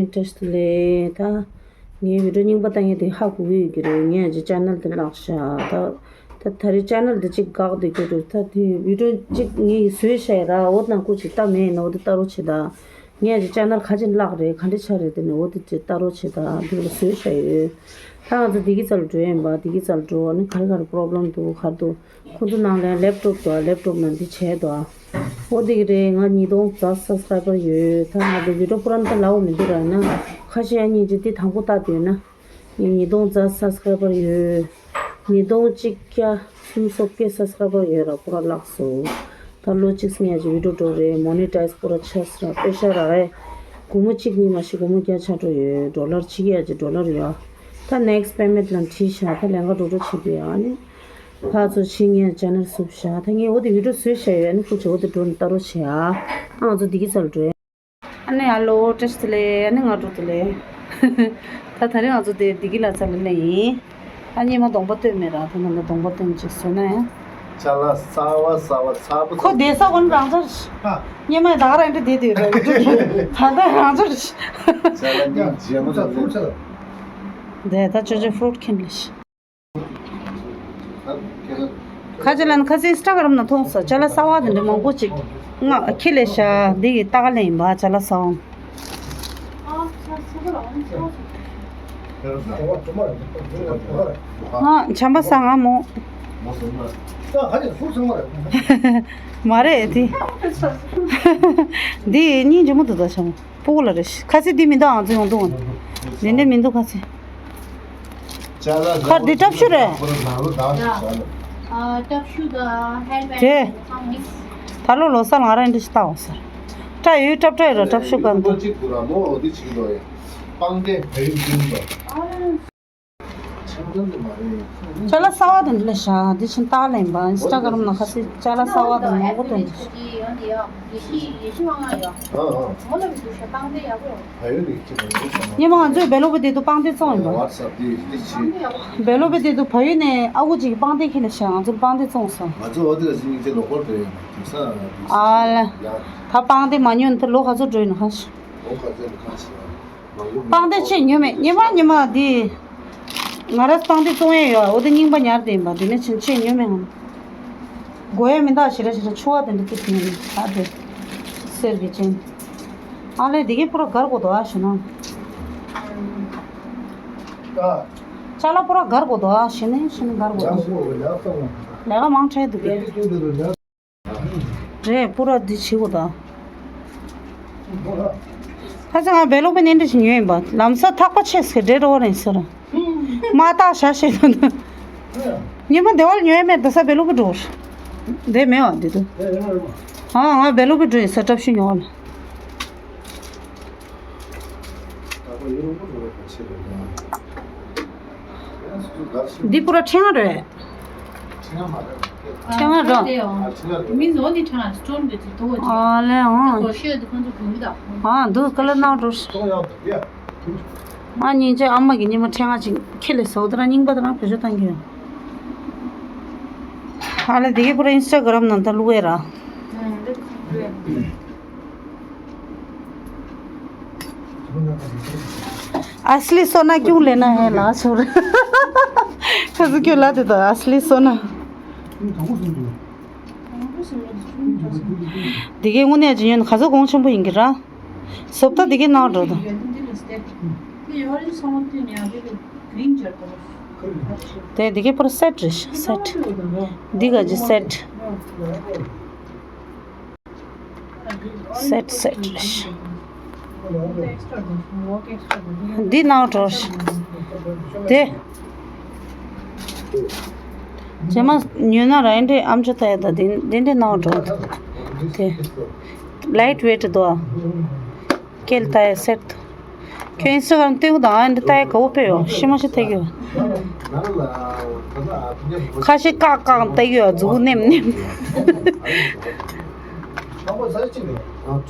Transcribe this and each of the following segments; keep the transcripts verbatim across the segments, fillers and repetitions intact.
བཀྲ་ཤིས་བདེ་ལེགས། ད་ངའི་བི་ཌིའོ་རྙིང་པ་ལྟ་མཁན་དེ་ཧ་གོ་གི་ཡོད་ཀྱི་རེད། ངས་ཀྱི་ཅེ་ནལ་དེ་བརླག་ཤག་ད་ད་ད་རེས་ཅེ་ནལ་དེ་གཅིག་འགག་བསྡད་ཀྱི་རེད། ད་དེ་བི་ཌིའོ་གཅིག་ངས་བཟོས་ཤག་ཡ་ར། འོ་དང་སྐུ་གཅིག་ལྟ་མེད་ཡིན་ན་འོ་དེ་ལྟ་རོགས་བྱེད་ད། ངས་ཀྱི་ཅེ་ནལ་ཁ་ཅིག་བརླག་རེད། ག་འདྲ་ཆགས་རེད། དེ་ནས་འོ་དེ་ཅིག་ལྟ་རོགས་བྱེད་ད། འདི་ལ་བཟོས་ཤག་ཡོད། ད་ང་ཚོ་བདེ་སྐྱིད་རྩ་ལ་འགྲོ་ཡིན་པ། བདེ་སྐྱིད་རྩ་ལ་འགྲོ། ཨ་ནི་ག་རེ་ག་རེ་པོ་རོབ་ལེམ་འདུག་ག་རེ་འདུག་ཁོ་ཚོ་ནང་ལ་ལེབ་ཊོབ་འདུག་ལེབ་ཊོབ་ནང་འདི་བྱས་འདུག་འོ་དེ་གི་རེད། ང་ཉིས་སྟོང་རྩ་སབ་སི་ཀ་རའི་བར་ཡོད། ད་ང་ཚོ་བི་ཌིའོ་ཁོ་རང་ད་ལའོ་མི་འདུག་ར། ན་ཁ་ཤས་ཡང་ཉིན་གཅིག་འདི་དང་པོ་ལྟ་དུས་ན། ངས་ཉིས་སྟོང་རྩ་སབ་སི་ཀ་རའི་བར་ཡོད། ཉིས་སྟོང་གཅིག་བརྒྱ་སུམ་སོ་བརྒྱད་སབ་སི་ཀ་རའི་བར་ཡོད་ར། ཁོ་ར་བརླག་སོང་། ད་ལོ་གཅིག་སྔོན་གྱི་བི་ཌིའོ་འགྲོ་རེད། མོ་ནི་ཊའི་ཛི་ཁོ་ར་ཆགས་སོང་ར། པེ་ཤ་རག་ཨེ། སྒོར་མོ་གཅིག་གཉིས་མ་ཤི་སྒོར་མོ་བརྒྱ་ཆགས་འགྲོ་ཡོད། ཌོ་ལར་ཕྱི་རྒྱལ་གྱི་ཌོ་ལར་ཡོད། ད་ནེག་སི་པེ་མེན་ཊི་ལ་བྲིས་ཤག་ད་ལས་ཀ་འགྲོ་འགྲོ་བྱེད་དུས་ཨ་ནི། ཕར་ཚུར་ཕྱིན་ངས་ཅེ་ནལ་བསུབས་ཤག་ད་ངས་འོ་དེ་བི་ཌིའོ་བཟོས་བཞག་ཡོད། ཨ་ནི་ཁོ་ཚོས་འོ་དེ་འགྲོ་ནས་ལྟ་རོགས་བྱེད་ཨ། ཨ་ང་ཚོ་བདེ་སྐྱིད་རྩ་ལ་འགྲོ་ཡ། ཨ་ནི་ཧ་ལོ། བཀྲ་ཤིས་བདེ་ལེགས། ཨ་ནི་ང་འགྲོ་བདེ་ལེགས། ད་ད་རེས་ང་ཚོ་དེ་བདེ་སྐྱིད་ལ་རྩ་ལ་སླེབས་ཡིན། ཨ་ནི་ཉི་མ་གདོང་པ་སྟོན་མེད་ར། ད་ང་ལ་གདོང་པ་སྟོན་ཅིག་བཟོས་ན་ཡང་། ཅ་ལག་གསར་བ་གསར་བ་ཚ་པོ་ཁོ་བསྡད་ས་གོ་ནི་རང་འཇགས་རེད། ཨ། ཉི་མ་ད་ག་རང་འདྲ་བསྡད་དུས་ར། ད་ལྟ་རང་འཇགས་རེད། ཅ་ལག་ནི་རྗེས་མ་ཚ་ཚ། དེ་ད་ཅོ་ཅོ་ཕུ་རུ་ཊི་ཁྱེར་ལ་ཤི། ཁ་ཅིག་ལ་ནི་ཁ་སང་ཨིན་སི་ཊ་གྷ་རམ་ན་མཐོང་སོང་། ཅ་ལག་གསར་བ་དེ་འདྲ་མང་པོ་ཅིག་ང་ཁྱེར་སླེབས་ཤག་འདི་གི་ལྟ་ག་ལེན་ཡིན་པ། ཅ་ལག་གསར་བ། ཨ། བྱམས་པ་བཟང་ང་མོ། མ་རེད་དེ། འདི་སྙིང་རྗེ་མོ་འདུག་ད་བྱམས་པ། སྤུ་གུ་ལ་རེ་ཞིག་ཁ་ཚིག་འདི་མི་འདུག་ཨང་ཚོ་ཡོང་འདུག་འདི་འདྲ་མི་འདུག་ཁ་ཚིག་ཁར་འདི་ཊབ་ཤུ་རེད། ཊབ་ཤུ་དང་ཧེན་ཌ་བེག་དེ། ཚང་མིག་སི། ད་ལོ་ལོ་གསར་ང་རང་འདི་ཞིག་བཏང་འོང་ཟེར། ཊབ་ཡོད། ཊབ་ཊབ་ཡོད་ར། ཊབ་ཤུ་གང་འདུག་པང་གདན་བལ་ཡུལ་ཀུན་པ། ཅ་ལག་གསར་བ་དང་འདྲ་ལ་ཤག་འདི་ཕྱིན་སྟག་ལེན་པ། ཨིན་སི་ཊ་གྷ་རམ་ནང་ཁ་སི་ཅ་ལག་གསར་བ་དང་མང་པོ་འདུག་ཉི་མ་ང་ཚོས་བེ་ལོ་པི་དེ་དུ་པང་གདན་བཙོང་ཡིན་པ། བེ་ལོ་པི་དེ་དུ་བལ་ཡུལ་ནས་ཨ་ཁུ་ཅིག་གིས་པང་གདན་ཁྱེར་ལ་ཤག་ང་ཚོར་པང་གདན་བཙོང་སོང་། ང་ཚོ་འོ་དེ་ལ་ཟིན་ཡིན་ཚེ་ལོ་འཁོར་བྲོས་ཡིན་པ། དེང་སང་ཨ་ལ། ད་པང་གདན་མ་ཉོས་ན་ད་ལོ་ག་ཚོད་འགྲོ་ཡིན་ན་ཁ་ཤས། ལོ་ག་ཚོད་ཁ་ཤས། པང་གདན་ཆེ་ཉོས་མེད། ཉི་མ་ཉི་མ་འདི། ང་རང་པང་གདན་བཙོང་ཡས་ཡོད། འོ་དེ་རྙིང་པ་ཉར་དེ་ཡིན་པ། དེ་ནས་ཕྱིན་ཆད་ཉོས་མེད་ཧང་། དགོས་ཡས་མི་འདུག་ཞེ་དྲག་ཞེ་དྲག་ཆུ་བ་དེ་འདྲ་ཅིག་ཡིན་ད་དེ། གསེར་གྱི་ཅན། ཨ་ལས་དེ་གའི་པུ་ར་གར་གོ་དོ་ཨ་ཞེ་ན། ཅ་ལག་པུ་ར་གར་གོ་དོ་ཨ་ཞེ་ནས་ཞེ་ནས་གར་གོ་དོ། ལས་ཀ་མང་དྲགས་འདུག་གས། རེད། པུ་ར་འདི་བྱེད་དགོས་ད། ཁ་སང་ང་བེ་ལོག་པའི་གནས་འདྲ་ཞིག་ཉོས་ཡིན་པ། ལམ་སང་ཐག་པ་ཆད་སོང་། འདྲེ་འགྲོ་བ་རེད་ཟེར། མ་བཏགས་བཞག་བཤད་དོན་དུ། ཉི་མ་སྡེ་བ་ལ་ཉོས་མེད། ད་ས་བེ་ལོག་པའི་འགྲོ་བར། འདྲེ་མེད་བ་འདི་དུ། ཨ་ང་བེ་ལོག་པའི་འགྲོ་ཡིན་ས་བཀྲ་ཤིས་ཉོ་བ་ལ། འདི་པུ་ར་ཕྲེང་བ་རེད། ཕྲེང་བ་རེད། མི་ནོར་ནི་ཕྲེང་བ་སྟོན་པའི་དུས་ཐོག་ཨ་ལས་ཨང་། གོ་ཤེས་དུ་ཁོང་ཚོ་གོན་གི་ད། ཨ་འདུག་ཀ་ལ་ནང་འགྲོ། ང་སྙིང་རྗེ་ཨ་མ་གི་ཉི་མ་ཕྲེང་བ་ཅིག་ཁྱེར་ལས་སོ། དེ་རང་རྙིང་པ་དེ་རང་བེད་སྤྱོད་བཏང་གི་ཡོད། ཨ་ལས་དེ་གི་པུ་ར་ཨིན་སི་ཊ་གྷ་རམ་ནང་ད་བླུག་ཡས་ར། असली सोना क्यों लेना है ལགས་ཚོར། ཁ་ཚོ་ཁྱོད་ལ་དེ་དང་असली सोना། དེ་གའི་དངོས་གནས་ཀྱི་ཡོན་ག་ཚོད་གོང་ཆེན་པོ་ཡིན་གྱི་ར། བཟོ་ལྟ་དེ་གའི་ནང་འགྲོ་དང་། དེ་དེ་གའི་པར་སེ་ཊི་རེད་ཤག་སེ་ཊི། འདི་ག་ཅི་སེ་ཊི། སེ་ཊི་སེ་ཊི་རེད་ཤག་འདི་ནང་འགྲོ་ཤག་དེ། རྗེས་མ་ཉོས་ན་ར་ཨེ་འདྲས་ཨམ་ཅོག་ལྟ་ཡ་ད་དེ་འདི་འདྲས་ནང་འགྲོ་དེ། ལའིཊ་ཝེཊ་འདུག་ཨ། སྐེ་ལ་ལྟ་ཡ་སེ་ཊི་འདུག་ཁྱོད་ཨིན་སི་ཊ་གྷ་རམ་སྟོན་གི་དང་ཨ་འདི་ལྟ་ཡ་དགའ་བོ་དཔེ་ཡོད། ཤི་མ་ཤི་ལྟ་གི་ཡོད། ཁ་ཤས་བཀག་བཀག་ལྟ་གི་ཡོད། མཛུ་གུ་ནེམ་ནེམ།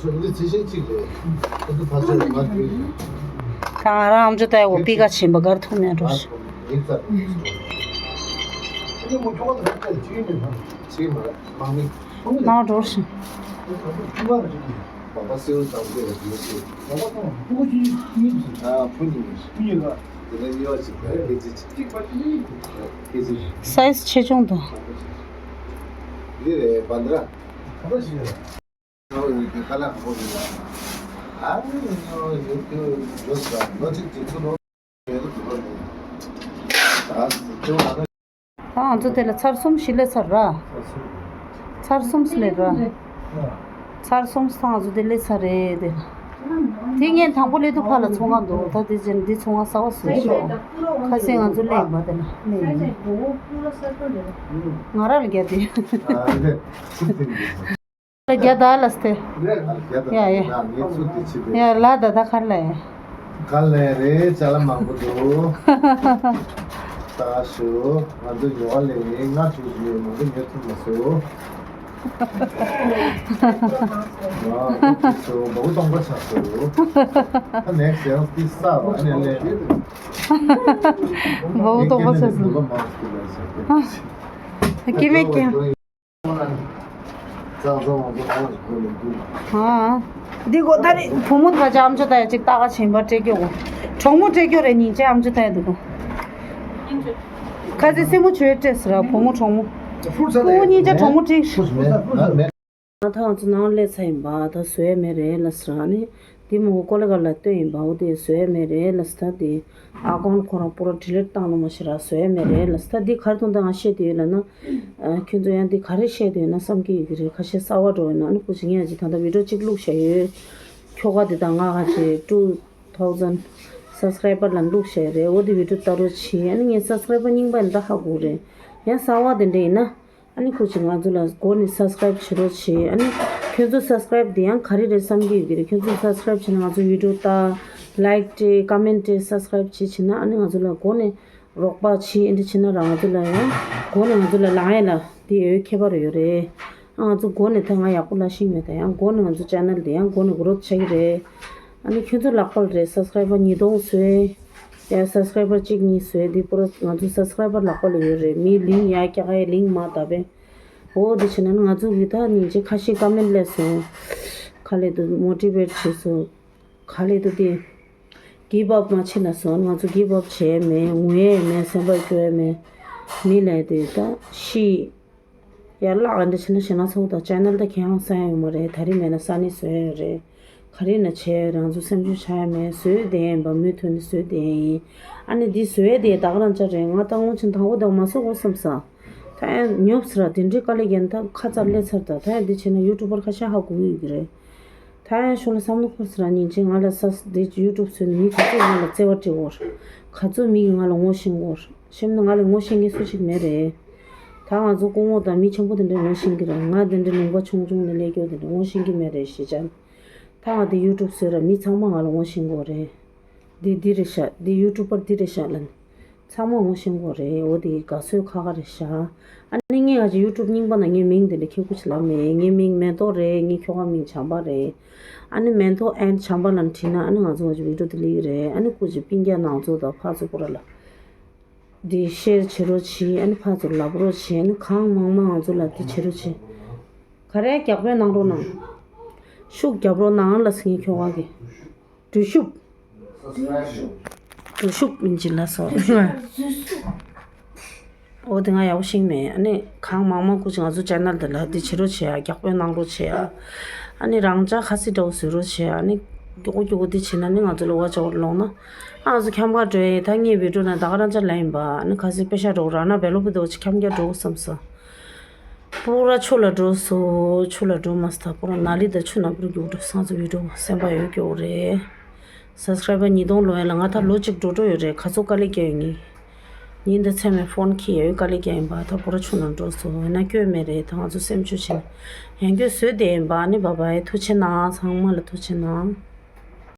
ད་ང་རང་ཨམ་ཅོག་ལྟ་ཡ་འོ་པི་ཀ་ཆེན་པོ་གར་ཐུག་མེད་འགྲོ་ཤི། ནང་འགྲོ་ཤི། མ་པ་སེའུ་དང་པོ་ཡོད་ཟེར། མ་པ་དང་ཕྲུ་གུ་གཅིག་གཉིས་ཟེར། ཨ་ཕྲུ་གུ་གཉིས་ཡོད། ཕྲུ་གུ་གཉིས་ལ། དེ་ལ་གཉིས་པ་གཅིག་ཕལ་ཆེར་གཅིག་པ་གཅིག་གཉིས་ཕལ་ཆེར། སའི་ཛི་ཆེ་ཆུང་དང་། འདི་རེད་བན་དྲ། ག་པར་ཞིག་རེད། ཨ་ནི་ཡོད་རྒྱུ་ཡོད་ས་ལོ་གཅིག་གཅིག་ཚུར་ལོ། ད་ང་ཚོ་དེ་ལ་ཚར་གསུམ་བཞི་ལས་ཚར་ར། ཚར་གསུམ་ལས་ར། ཚར་གསུམ་ད་ང་ཚོ་དེ་ལས་ཚར་རེད་དེ། དེ་ངས་དང་པོ་ལས་དུ་ཕ་ལ་ཚོང་ཁང་འདུག་ད་དེ་ཅན་འདི་ཚོང་ཁང་གསར་པ་བཟོས་ཤག་ཁ་སང་ང་ཚོ་ལས་མ་དེ་ལ་ལས་ཡིན། ང་རང་ལ་རྒྱབ་དེ། ལ་རྒྱ་ད་ལ་སྟེ། ཡ་ཡ། ཡ་ལ་ད་ད་གར་ལ་ཡ། གར་ལ་ཡ་རེད་ཅ་ལག་མང་པོ་འདུག་ད་ཞུ། ང་ཚོ་ཉོ་བ་ལས་ནི་ང་ཞུ་ཞུ་མང་པོ་ཉོ་ཐུབ་མ་སོང་། ང་ཁོ་ཅི་སོང་བ་བུ་སྟོང་པ་ཆགས་སོང་། ད་ནེག་སི་ཡང་སྟི་ས་བ་ནས་ལས། བ་བུ་སྟོང་པ་ཆགས་སོང་། སྐྱེ་མེད་སྐྱེ། ཨ། འདི་གོ་ད་རེ་བུ་མོ་ད་ཅག་ཨམ་ཅོག་ད་ཡ་ཅིག་ཏག་ཆེན་པ་སྤྲད་རྒྱུ་གོ། གྲོགས་མོ་སྤྲད་རྒྱུ་རེད་ཉིན་ཅེ་ཨམ་ཅོག་ད་ཡ་འདུག་གོ། ཁ་ཟས་སེན་མོ་བྱོས་སྤྲད་ཟེར་ར་བུ་མོ་གྲོགས་མོ། ཕྲུ་གུ་གཉིས་ཅག་གྲོགས་མོ་སྤྲད། ང་ད་ང་ཚོ་ནང་སླེབས་ཚར་ཡིན་པ་ད་བཟོ་ཡ་མེད་རེད་ལ་ཟེར་ཨ་ནི། འདི་མོ་གོ་ཀོ་ལི་གྷལ་ལ་སྟོན་ཡིན་པ་འོ་དེ་བཟོ་ཡ་མེད་རེད་ལ་ཟེར་ད་དེ། ཨ་ཁོང་ཁོ་རང་པུ་ར་ཌི་ལིཊ་བཏང་ལོ་མ་ཤི་ར་བཟོ་ཡ་མེད་རེད་ལ་ཟེར་ད་འདི་གར་དུང་ད་ང་བཤད་དུ་ཡོད་ལ་ན། ཨ་ཁྱོད་ཚོ་ཡང་འདི་ག་རེ་བཤད་དུ་ཡོད་ན་བསམ་གྱི་ཡོད་ཀྱི་རེད། ཁ་ཤས་གསར་བ་འགྲོ་ཡོད་ན་ཨ་ནི་སྐུ་མཁྱེན་ངས་ཅིག་ད་ལྟ་བི་ཌིའོ་གཅིག་བླུགས་བཞག་ཡོད། ཁྱོ་ག་འདི་དང་ང་ག་ཅིག་two thousand subscriber་ལ་བླུགས་བཞག་ཡོད་རེད། འོ་དེ་བི་ཌིའོ་ལྟ་རོགས་བྱེད། ཨ་ནི་ངས་སབ་སི་ཀ་རའིབ་པར་རྙིང་པ་ཡིན་ད་ཧ་གོ་རེད། ཡང་གསར་བ་དེ་འདྲ་ཡིན་ན། ཨ་ནི་ཁོ་ཅིག་ང་ཚོ་ལ་འགོ་ནས་སབ་སི་ཀ་རའིབ་བྱེད་རོགས་བྱེད། ཨ་ནི་ཁྱོད་ཚོ་སབ་སི་ཀ་རའིབ་དེ་ཡང་ག་རེ་རེད་བསམ་གྱི་ཡོད་ཀྱི་རེད། ཁྱོད་ཚོ་སབ་སི་ཀ་རའིབ་བྱེད་ན་ང་ཚོ་བི་ཌིའོ་ལྟ། ལའིཀ་སྤྲད། ཀོ་མེན་སྤྲད། སབ་སི་ཀ་རའིབ་བྱེད་བྱེད་ན་ཨ་ནི་ང་ཚོ་ལ་འགོ་ནས་རོགས་པ་བྱེད། ཨེ་འདྲ་བྱེད་ན་ར་ང་ཚོ་ལ་ཡང་འགོ་ནས་ང་ཚོ་ལ་ལང་ཡ་ལ་དེ་ཡོད་ཁྱད་པར་ཡོད་རེད། ཨ་ང་ཚོ་འགོ་ནས་ད་ང་ཡག་པོ་ལ་ཤེས་མེད་ད་ཡང་འགོ་ནས་ང་ཚོ་ཅེ་ནལ་དེ་ཡང་འགོ་ནས་གྷི་རོ་ཐི་ཆགས་ཀྱི་རེད། ཨ་ནི་ཁྱོད་ཚོ་ལག་པར་རེད། སབ་སི་ཀ་རའིབ་པར་ཉིས་སྟོང་བཟོས། ཡ་སབ་སི་ཀ་རའིབ་པར་གཅིག་གཉིས་བཟོས་འདི་པུ་ར་ང་ཚོ་སབ་སི་ཀ་རའིབ་པར་ལག་པ་ལ་ཡོད་རེད། མིའི་ལིང་ཡ་རྒྱག་ཡ་ལིང་མ་ད་པས། འོ་འདི་བྱས་ན་ང་ཚོ་གི་ད་ཉིན་གཅིག་ཁ་ཤས་ཀོ་མེན་སླེབས་སོང་། ག་ལེ་དུ་མོ་ཊི་ཝེཊ་བྱས་སོང་། ག་ལེ་དུ་དེ་གིབ་ཨབ་མ་བྱེད་ན་སོང་། ང་ཚོ་གིབ་ཨབ་བྱས་མེད། ངུ་ཡས་མེད། སེམས་པ་སྐྱོ་ཡས་མེད། མི་ལས་དེ་ད་ཤི། ཡར་བརླག་འདི་བྱས་ན་ཞེ་ན་ཚོགས་དང་ཅེ་ནལ་ད་ཁྱེད་རང་ས་ཡོད་མ་རེད། ད་རིང་མེད་ན་ས་ནི་བཟོས་ཡོད་རེད། ག་རེ་ན་བྱས་ཡོད་རེད། ང་ཚོ་སེམས་ཤུགས་ཆག་ཡ་མེད། བཟོས་བསྡད་ཡིན་པ་མུ་མཐུད་ནས་བཟོས་བསྡད་ཡིན། ཨ་ནི་འདི་བཟོས་བསྡད་ད་ག་རང་ཅག་རེད། ང་ད་སྔོན་ཆད་དང་པོ་དང་མ་བཟོ་དགོས་བསམ་ས། ད་ཡང་ཉོབ་ཟེར་ར་དེ་འདྲའི་དཀའ་ལས་རྒྱག་ད་ཁ་ཚར་ལས་ཚར་ད་ད་ཡང་འདི་བྱས་ན་ཡུ་ཊུབ་པར་ཁ་ཤས་ཧ་གོ་གི་ཡོད་ཀྱི་རེད། ད་ཡང་ཤོ་ལ་བསམ་བློ་འཁོར་ཟེར་ར་ཉིན་ཅིག་ང་ལ་ས་འདི་ཡུ་ཊུབ་བཟོས་ནས་མི་ག་ཚོད་ང་ལ་བརྩེ་བ་སྤྲད་འོར། ག་ཚོད་མི་གིས་ང་ལ་ངོ་ཤེས་འོར། ཤེས་ན་ང་ལ་ངོ་ཤེས་མཁན་སུ་ཞིག་མེད་རེད། ད་ང་ཚོ་སྐུ་ངོ་དང་མི་ཆེན་པོ་དེ་འདྲ་ངོ་ཤེས་ཀྱི་རེད། ང་དེ་འདྲ་ལུང་པ་ཆུང་ཆུང་ནས་སླེབས་རྒྱུ་དེ་འདྲ་ངོ་ཤེས་ཀྱི་མེད་རེད་ཞེས་བྱ། ད་ང་དེ་ཡུ་ཊུབ་བཟོས་ར་མི་ཚང་མ་ང་ལ་ངོ་ཤེས་དགོས་རེད། འདི་འདི་རེད་ཤག་འདི་ཡུ་ཊུབ་པར་འདི་རེད་ཤག་ལབ་ནས། ཚང་མ་ངོ་ཤེས་དགོས་རེད། འོ་དེ་དགའ་བསུ་ཁ་ཁ་རེད་ཤག་ཨ་ནི་ངས་ང་ཅིག་ཡུ་ཊུབ་རྙིང་པ་ན་ངའི་མིང་དེ་འདྲ་ཁྱེད་སྐུ་ཅི་ལབ་མེད། ངའི་མིང་མེ་ཏོག་རེད། ངའི་ཁྱོ་ག་མིང་བྱམས་པ་རེད། ཨ་ནི་མེ་ཏོག་ཨེན་བྱམས་པ་ལབ་བྲིས་ན་ཨ་ནི་ང་ཚོ་ང་ཅིག་བི་ཌིའོ་དེ་སླེབས་ཀྱི་རེད། ཨ་ནི་སྐུ་ཅིག་སྤུན་ཀྱག་ནང་ཚོ་དང་ཕར་ཚུར་པོ་ར་ལ། འདི་ཤེར་བྱེད་རོགས་བྱེད། ཨ་ནི་ཕར་ཚུར་ལབ་རོགས་བྱེད། ཨ་ནི་གང་མང་མང་ང་ཚོ་ལ་འདི་བྱེད་རོགས་བྱེད། ག་རེ་རྒྱག་པའི་གནང་རོགས་གནང་། ཤུགས་རྒྱབ་རོགས་གནང་ལ་སེང་ཁྱོ་ག་གི། གྲུ་ཤུབས། གྲུ་ཤུབས་མིན་གྱི་ལ་སོགས། འོ་དེ་ང་ཡག་པོ་ཤེས་མེད། ཨ་ནི་གང་མང་མང་སྐུ་ཅིག་ང་ཚོ་ཅེ་ནལ་དེ་ལ་འདི་བྱེད་རོགས་བྱེད་ཨ། རྒྱག་པའི་གནང་རོགས་བྱེད་ཨ། ཨ་ནི་རང་ཅག་ཁ་སི་འདྲ་བོ་བཟོ་རོགས་བྱེད་ཨ། ཨ་ནི་མགྱོགས་པོ་མགྱོགས་པོ་འདི་བྱེད་ན་ནི་ང་ཚོ་ལ་བ་ཅོག་ལོང་ན། ཨ་ང་ཚོ་འཁྱམ་ག་འགྲོ་ཡ་ཡིན། ད་ངའི་བི་ཌིའོ་ན་ད་ག་རང་ཅག་ལ་ཡིན་པ། ཨ་ནི་ཁ་སི་པེ་ཤ་འགྲོ་ར་ན་བེ་ལོ་བི་འདྲ་བོ་ཅིག་འཁྱམ་རྒྱ་འགྲོ་བསམ་ས། པུ་ར་ཆུ་ལ་འགྲོ་སོ། ཆུ་ལ་འགྲོ་མ་སྟ་པུ་ར་ན་ལི་ད་ཆུ་ན་པུ་ར་རྒྱུག་འགྲོ་སང་ཚོ་བི་ཌིའོ་སེམས་པ་ཡོད་སྐྱོ་རེད། སབ་སི་ཀ་རའི་བར་ཉིས་སྟོང་ལོ་ཡ་ལ་ང་ད་ལོ་གཅིག་འགྲོ་འགྲོ་ཡོད་རེད། ག་ཚོད་དཀའ་ལས་རྒྱག་ཡོད་ངེས། ཉིན་ད་མཚན་མེད་ཕོན་ཁྱི་ཡ་ཡོད་དཀའ་ལས་རྒྱག་ཡིན་པ། ད་པུ་ར་ཆུ་ན་འགྲོ་སོ་ཡིན་ན་སྐྱོ་མེད་རེད། ད་ང་ཚོ་སེམས་ཆུ་ཆེན་ཡང་སྐྱོ་བཟོས་བསྡད་ཡིན་པ། ཨ་ནི་བ་བའི་ཐུགས་ཆེ་གནང་། ཚང་མ་ལ་ཐུགས་ཆེ་གནང་།